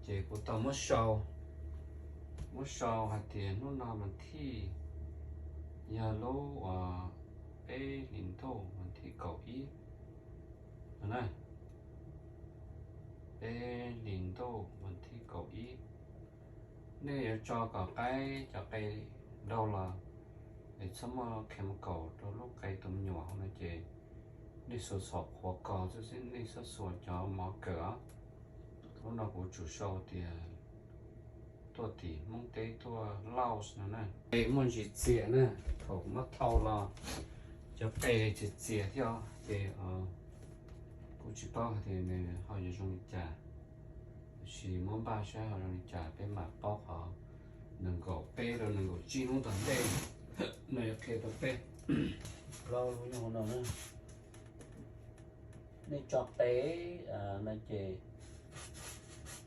Ces kuv tau muab sau, muab sau hais tias hnub no mas thij yog lub uas peb hlis ntuj mas thij kaum ib no na, peb hlis ntuj mas thij kaum ib. Nej yuav tso kom qaib cov qe daug los es txhob muaj chemical rau lub qe tus me nyuam hauv no ces nej xuas xom qhuav kos xwb xwb, nej txhob xuas cov mov kawm os. Lub no kuv tsum sau tias tuaj tim Hmoob teb tuaj Laos no na. Qe muaj ntsis txias na, thaum muab thau los cov qe txias txias thiab ces kuv tsis paub hais tias nws ho yuav zoo li cas, tiam sis muab npaj saib ho zoo li cas peb mam paub qhov nees nkaum peb rau nees nkaum tsib hnub tom ntej no yuav qhia rau peb. Plaub lub nyob hauv no na. Nej tso qe no ces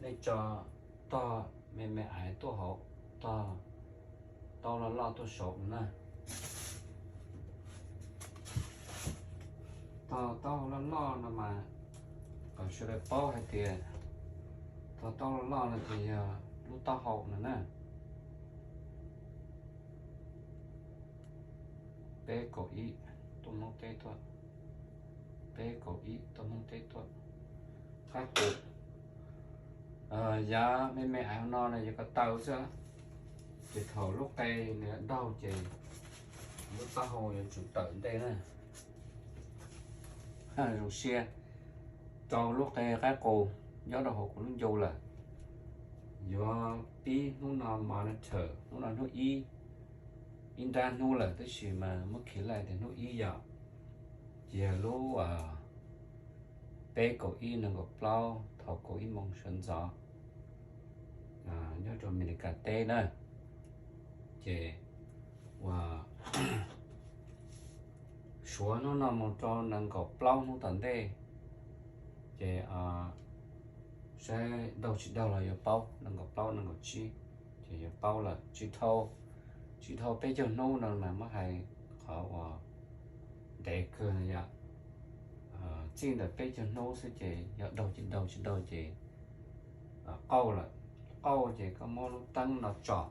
nej tso tog me me aiv tuaj hauv, tog taub loj loj tuaj saud no na. Tog taub hau loj loj no mas kom sawv daws paub hais tias tog taub loj loj no ces yog lub taub hau no na. Peb kaum ib tuaj Hmoob teb tuaj, peb kaum ib tuaj Hmoob teb tuaj. Qab qus, yav me me aiv no na yog ko taw xwb, ces thaum lub qe nws daug ces lub taub hau yuav tsum tawm ntej na. Zoo siab rau lub qe qaib qus nyob rau hauv kuv lub ncu lawm. Yuav pib hnub no monitor, hnub no hnub ib, ib nrab hnub lawm tab sis mas muab khi laj tias hnub ib yom, ces yog lub peb kaum ib nees nkaum plaub thaum kaum ib moos sawv ntxov nyob rau Amelikas teb na. Ces ua suav hnub no mus rau nees nkaum plaub hnub tom ntej, ces saib daug tsis daug los yuav paub, nees nkaum plaub nees nkaum tsib ces yuav paub lawm. Tsis dhau, tsis dhau peb caug hnub no mas muab hais qhov uas ntev kawg no yom. Txij ntawm peb caug hnub xwb ces yog daug ces daug, tsis daug ces qauj lawm. Qauj ces koj muab lub teeb no tsom,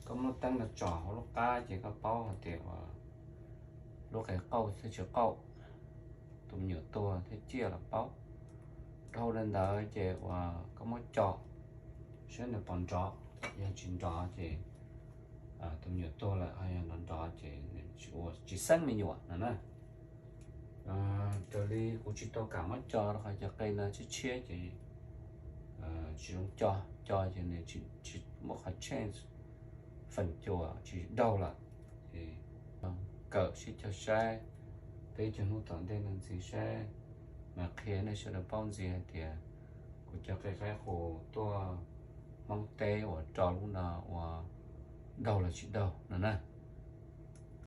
koj muab lub teeb no tsom hauv lub qab ces koj paub hais tias lub qe qauj thiab tsis qauj, tus me nyuam tuag thiab ciaj los paub. Dhau li ntawd ces uas koj muab co saib nws puas nrov, yog tsis nrov ces tus me nyuam tuag lawm, ho yog nrov nrov ces nws tsis ua, tsis xeeb me nyuam no na. Raws li kuv tsis tau kam muab co rau qhov cov qe no tshiab tshiab ces tsis zoo co, co ces nws tsis muaj qhov change, feem cua tsis daug lawm. Ces kawm sib cog saib, peb caug hnub tom ntej no ntxiv saib mas qhia nej sawv daws paub ntxiv hais tias kuv cov qe qaib qus tuaj Hmoob teb uas rau lub no ua daug los tsis daug no na.